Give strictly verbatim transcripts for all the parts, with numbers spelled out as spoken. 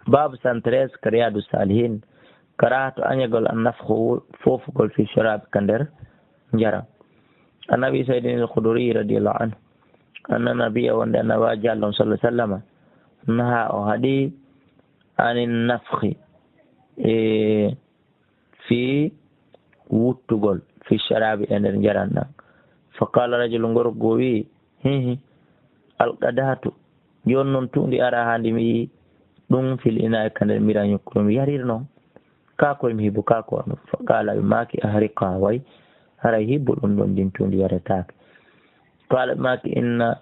Baabu cent treize ka Riyadu Salihin, karahatu añagol an nafxu foofugol fi sharabi ka nder njaram. An Abi Sayyidin al Khudri radiyallahu anhu, anna nabiya wonde annabaajo Allah on sallallahu alaihi wasallam, naha o haɗi anin nafxi, e, fii wuttugol fi sharabi e nder njaram ɗan. Fa qala rajulun, gorko goo wi'i, hihi, alqadahatu, jooni non tuundi ara haa ndi mi yi'i ɗum fil ina'i ka nder mira ñukkuru mi yarira non. Kaa koy mi hibbo, kaa ko wano. Fa qala ɓe maaki ahriqa, way, haray hibbo ɗum ɗon, ndin tuundi yaretaake. Qala ɓe maaki inna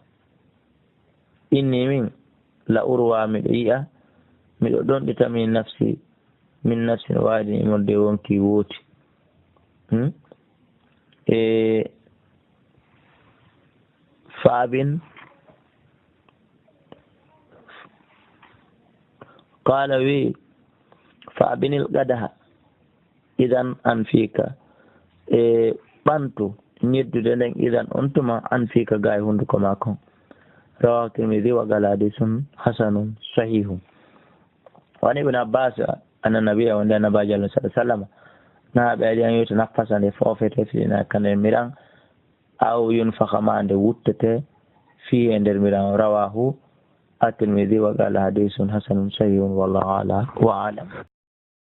Inni min la urwa, miɗo yi'a, miɗo ɗonɗita min nafsi, min nafsin wahidin, immorde e wonkii wooti. Hmm? E faabin, qala wi, faabinil qadaha, idan an fiika, e ɓantu ñeddude nden, idan on tuma an fiika ga e hunduko maa kon. Rawahu Tirmidhi wa qala hadisun hasanun sahihun. Wa an Ibn Abbas anna nabiyya, wonde annabaajo Allah sallallahu alaihi wasallam, naha ɓe adi an yuta nafasa nde foofete fina ka nder miran, aw yunfaxa ma nde wuttete fi e nder miran. Rawahu At-Tirmidhi wa qala hadisun hasanun sahihun wallahu ala wa alam.